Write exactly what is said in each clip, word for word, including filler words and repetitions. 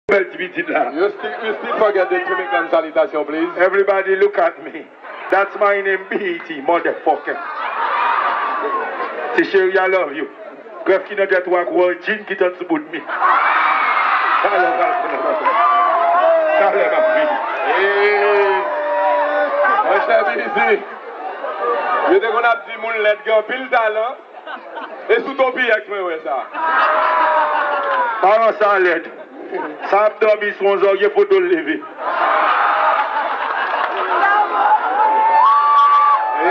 Bèl ti pitit la. You still, you still forget the Jamaican salutation, please. Everybody look at me. That's my name, B E T, motherfucker. Ti cheri, I love you. Grèf ki nan tèt ou ak wòl jin ki t ann sou bout mi. Talè m ap vini. Talè m ap vini. Ee, monchè, B E T, yo te konn ap di moun lèd gen anpil talan. E sou Topiyex mwen wè sa. Paran sa lèd. Sa ap dòmi sou yon zòrye foto l leve. E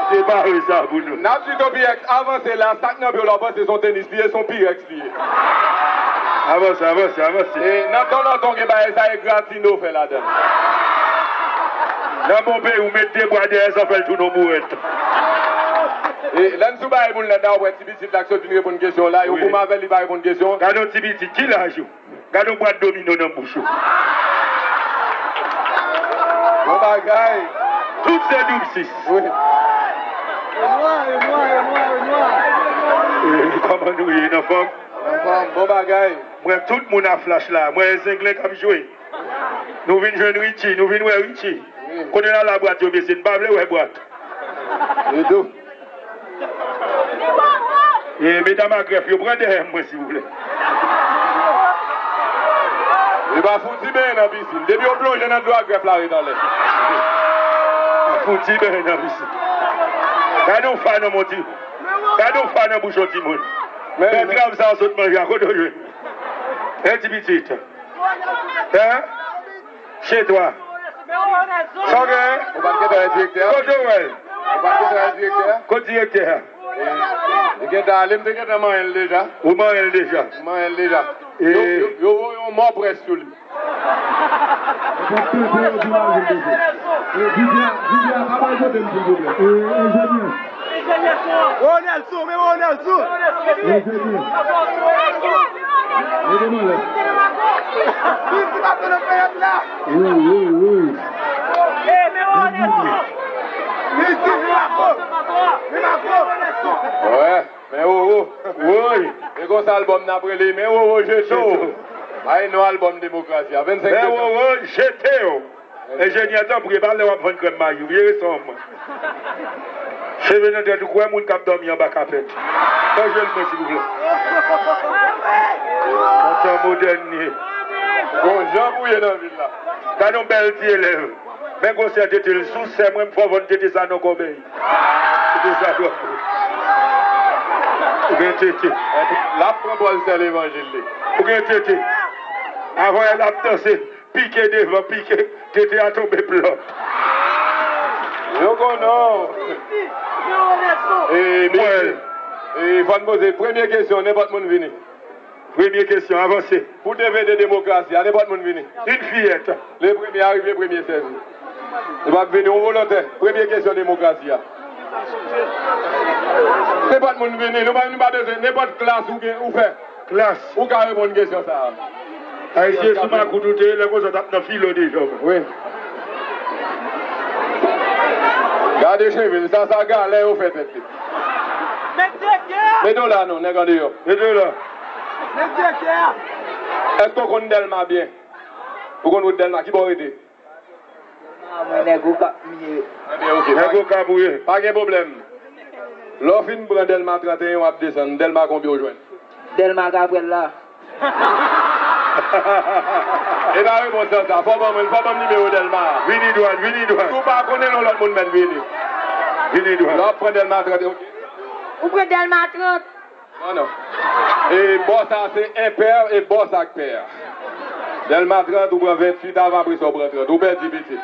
separe sa pou nou. N ap di Topiyex avanse la, sa k nan pye w la, w panse se yon tenis li ye, se yon Pyrex li ye. Avanse, avanse, avanse. E nan tan lontan, w gen bagay sa e gratino fè ladan l. Nan bon peyi, ou met de bwa dèyè, sa fè l tounen yon bourèt. E lè n sou bagay moun lèd la, w wè ti pitit la k sot vin reponn kesyon w la, yo goumen avè l, li pa reponn kesyon. Gade yon ti pitit, ki laj ou? Gade yon bwat domino nan bouch ou. Bon bagay. Tout se doub sis. Wi. E nwa, e nwa, e nwa, e nwa. E, kòman nou ye, nan fòm? Nan fòm, bon bagay. Mwen, tout moun a flach la. Mwen, e Zenglen k ap jwe. Nou vin jwenn Richie, nou vin wè Richie. Wi. Kote l al a bwat yo, mesye, n pa vle wè bwat. Li tou. E medam a grèf yo, pran dèyè mwen, silvouplè. Li pa fouti benyen nan pisin. Depi yo plonje nan dlo a, grèf la ret anlè. Fouti benyen nan pisin. Gade yon fa nan mon ti. Gade yon fa nan bouch yon timoun. Bèl krab sa w sot manje a, kote w jwenn? E ti pitit. Hein? Chez toi. Sa w gen? Ou pa t gentan wè direktè a? Kote w wè l? Ou pa t gentan wè direktè a? Kot direktè a? Li gentan ale, m te gentan manyen l deja. Ou manyen l deja? M manyen l deja. E yo, yo, yo voye yon mò près sou li. Ronel sou, men Ronel sou. Wi, wi, wi. Wè, men Roro. Woy. E konsa albòm n ap rele, men Roro Jeto. Ay non, albòm Demokrasi a, vennsenk septanm. Men Roro Jeto. Enjenyè, tanpri, e pa lè w ap vann krèm mayi w, vire san mwen. Cheve nan tèt ou, kwè moun k ap dòmi anba kapèt. Chanje l mwen, silvouplè. Kontan modèn li ye. Gon jan pou ye nan vil la. Gade yon bèl ti elèv. Men gwosè tete l, sou sè mwen, m fò vann tete sa nan kòbèy. Tete sa twò gwo. Ou gen tete. L ap pran pòz sè levanjil li. Ou gen tete. Avan yè l ap danse. Pike devan, pike, tete a tonbe plòp. Yo konnen w. E, mwen. E, fò n poze premye kesyon, nenpòt moun vini. Premye kesyon, avanse. Pou D V D Demokrasi a, nenpòt moun vini. Une fillette. Le premye a rive, premye sèvi. Li p ap vini, yon volontè. Premye kesyon Demokrasi a. Nenpòt moun vini, nou pa, nou pa bezwen, nenpòt klas ou gen, ou fè. Klas. Ou ka reponn kesyon sa a. Ayisyen sou makout ou te ye, lè konsa w t ap nan filo deja, mwen. Wi. Gade cheve l, sa, sa galè yo fè tèt li. Mete w la non, nèg andeyò. Mete w la. Èske w konn Dèlma byen? Ou konn wout Dèlma, ki bò w rete? Ah, mwen nèg Okap m ye. Ebyen, oke. Nèg Okap ou ye? Pa gen pwoblèm. Lè w fin pran Dèlma trannteyen, w ap desann. Dèlma konbyen w jwenn? Dèlma Gabrèl la. E pa repons lan sa. Fò ban mwen, fò ban m nimewo Dèlma a. Vini dwat, vini dwat. Si w pa konnen non lòt moun mèt vini. Vini dwat. Lè w ap pran Dèlma trannteyen, oke. Ou pran Dèlma trant. Non, non. E bò sa se enpè, e bò sa k pè a. Dèlma trant, ou pran venntuit, avan apre sa ou pran trant. Ou pèdi pitit.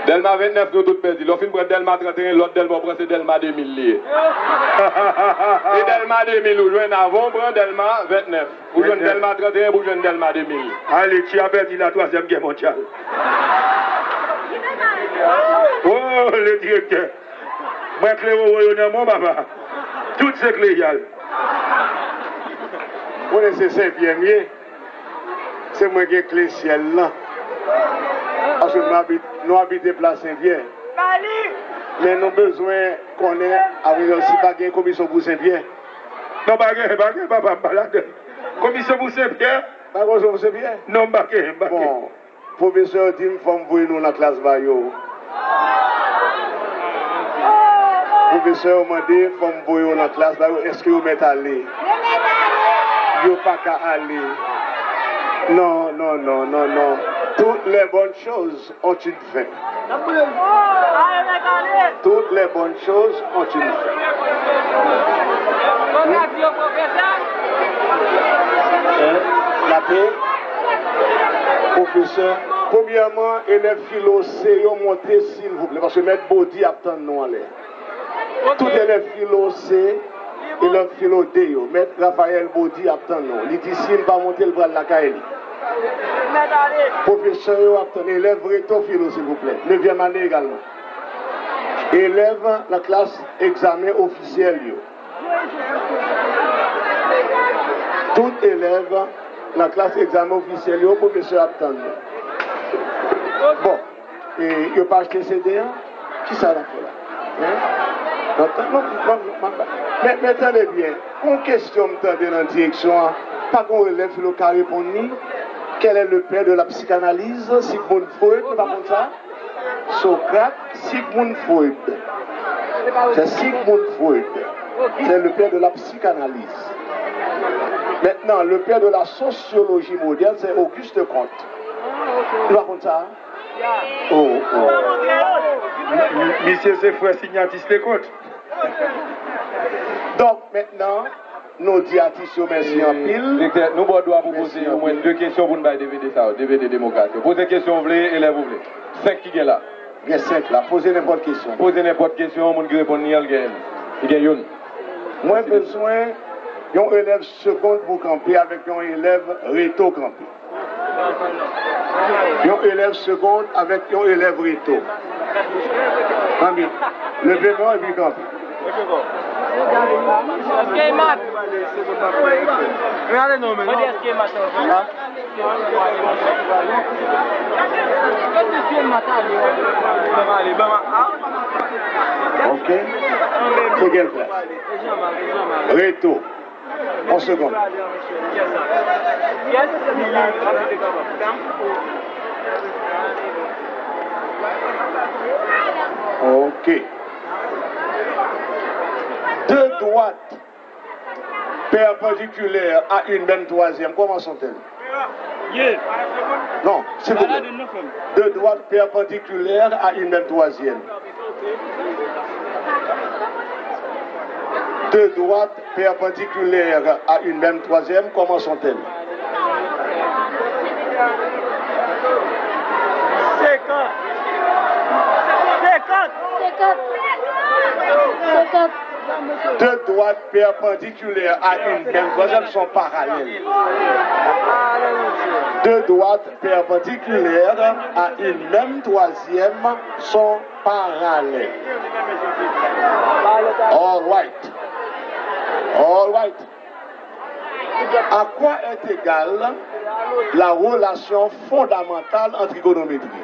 Dèlma ventnèf, nou tout pèdi. Lè w fin pran Dèlma trannteyen, lòt Dèlma ou pran se Dèlma de mil li ye. E Dèlma de mil ou jwenn avan ou pran Dèlma ventnèf. Ou jwenn Dèlma trannteyen, ou jwenn Dèlma de mil. Ale, ti a pèdi la twazyèm gè mondyal. Oh, le direktè. Mwen kle wowo yo nan men w, papa. Tout se kle y al. Konnen se Senpyè m ye. Se mwen gen kle syèl lan. Paske nou abit-, nou abite plas Senpyè. Men nou bezwen konnen, apre si pa gen komisyon pou Senpyè. Non, pa gen, pa gen, papa, m pa ladan. Komisyon pou Senpyè? Pa konsa, se byen? Non, m pa kenyen, m pa kenyen. Bon, pwofesè yo di m fò m voye nou nan klas ba yo. Pwofesè yo mande fò m voye yo nan klas ba yo. Èske yo mèt ale? Yo pa ka ale. Non, non, non, non, non. Toutes les bonnes choses ont une fin. Toutes les bonnes choses ont une fin. Hein? Lapè? Pwofesè, premyèman, elèv filo C yo monte, silvouplè, paske mèt Bodi ap tann nou anlè. Tout elèv filo C, elèv filo D yo, mèt Raphaël Bodi ap tann nou. Li di si l pa monte, l pral lakay li. Pwofesè yo ap tann. Elèv reto filo, silvouplè. Nevyèm ane egalman. Elèv nan klas egzamen ofisyèl yo. Tout elèv nan klas egzamen ofisyèl yo, pwofesè ap tann nou. Bon. E, yo pa achte C D a? Kisa n ap fè la? Hein? Non, non, non, non, men, men tande byen. Yon kesyon m tande nan direksyon an, pa gen yon elèv filo ka reponn li. Quel est le père de la psychanalyse? Sigmund Freud, nou pa konn sa? Socrate, Sigmund Freud. C'est Sigmund Freud. C'est le père de la psychanalyse. Maintenant, le père de la sociologie moderne, c'est Auguste Comte. Nou pa konn sa? Oh, oh. M-, m-, misye se frè Ignatius Leconte. Donk, mentnan, nou di atis yo mèsi anpil. Direktè, nou ba w dwa pou poze omwen de kesyon pou n bay D V D sa yo, D V D demokrat yo. Poze kesyon w vle, elèv ou vle. Senk ki gen la. Gen senk la. Poze nenpòt kesyon. Poze nenpòt kesyon, moun ki reponn li an, l gen, li gen youn. Mwen bezwen yon elèv segond pou kanpe avèk yon elèv reto kanpe. Yon elèv segond avèk yon elèv reto. Kanpe. Leve men w epi kanpe. Èske e mat? Mande èske e mat? Ok. Se kèl klas? Reto. Yon segonn. Ok. Deux droites perpendiculaires à une même troisième. Comment sont-elles? Non, s'il vous plaît. Deux droites perpendiculaires à une même troisième. Deux droites perpendiculaires à une même troisième, comment sont-elles? Senkant. Senkant. Senkant. Deux droites perpendiculaires à une même troisième sont parallèles. Deux droites perpendiculaires à une même troisième sont parallèles. All right. All right. À quoi est égale la relation fondamentale en trigonométrie?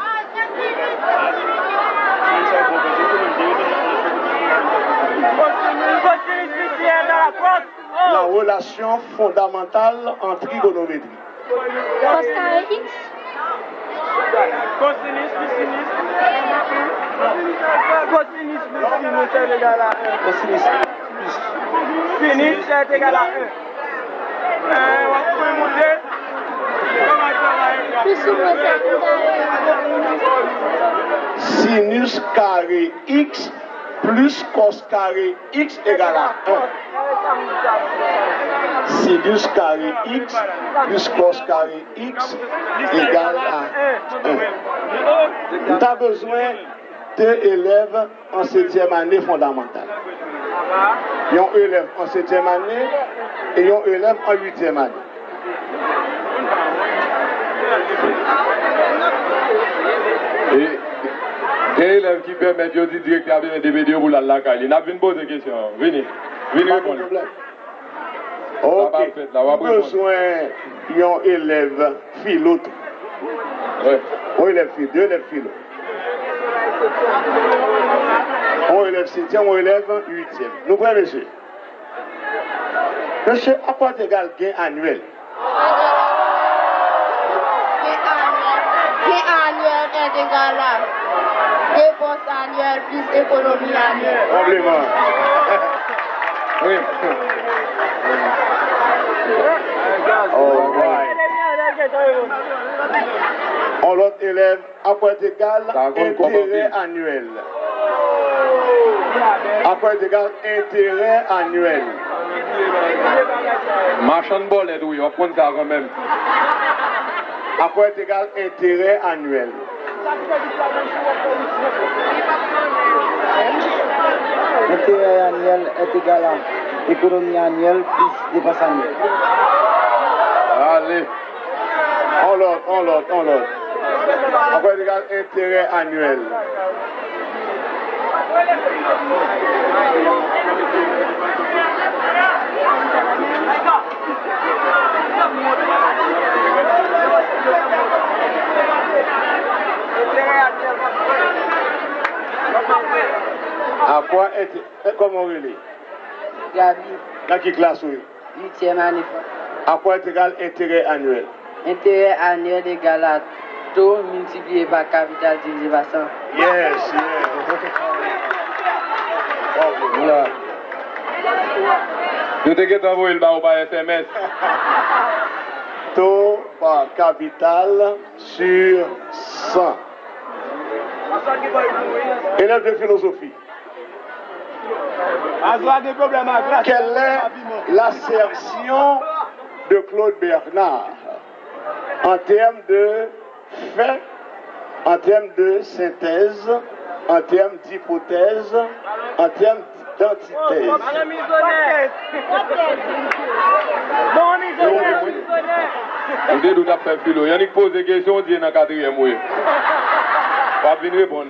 La relation fondamentale en trigonométrie. Cos carré x. Kosinus pi sinus. Kosinus pi sinus est égal à un. Kosinus pi sinus est égal à un. Euh, w ap fè monte. Kòman travay? Pi sinus est égal à un. Sinus carré x plus cos carré x égale à un. Sinus carré x plus cos carré x égale à un. M ta bezwen de elèv an setyèm ane fondamantal. Yon elèv an setyèm ane e yon elèv an uityèm ane. E gen elèv ki pèmèt yo di direktè a bezwen D V D yo pou l al lakay li. N ap vin poze kesyon an. Vini. Vini reponn. Pa gen pwoblèm. Ok. Sa pa fèt la, w ap reponn. M bezwen yon elèv filo tou. Wi. Yon elèv filo, de elèv filo. Yon elèv setyèm, yon elèv uityèm. Nou prè, mesye? Mesye, à quoi est égal gain annuel? Ala, depans anyèl plis ekonomi anyèl. Konpliman. Wi. Alright. On lòt elèv, apwèt egal enterè anyèl. Apwèt egal enterè anyèl. Machann bòlèt ou ye, w ap konn sa kanmenm. Apwèt egal enterè anyèl. Enterè anyèl est égal à économie annuelle plus dépense annuelle. Ale. On lòt, on lòt, on lòt. Apwèt egal enterè anyèl. Apwèt, kòman w rele? Gaby. Nan ki klas ou ye? Uityèm ane. Apwèt egal enterè anyèl. Enterè anyèl egal a to miltipliye pa kapital divize pa san. Yes, yes. Voilà. Nou te gentan voye l ba ou pa S M S. To pa kapital sur san. Elèv de filozofi. Quelle est l'assertion de Claude Bernard en termes de faits, en termes de synthèse, en termes d'hypothèse, en termes d'antithèse? Ou te di w t ap fè filo. Yannick poze kesyon, w di e nan katriyèm ou ye. W ap vin reponn.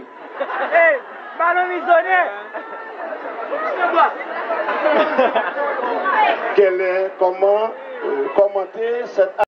Quelle est, comment, euh, commenter cette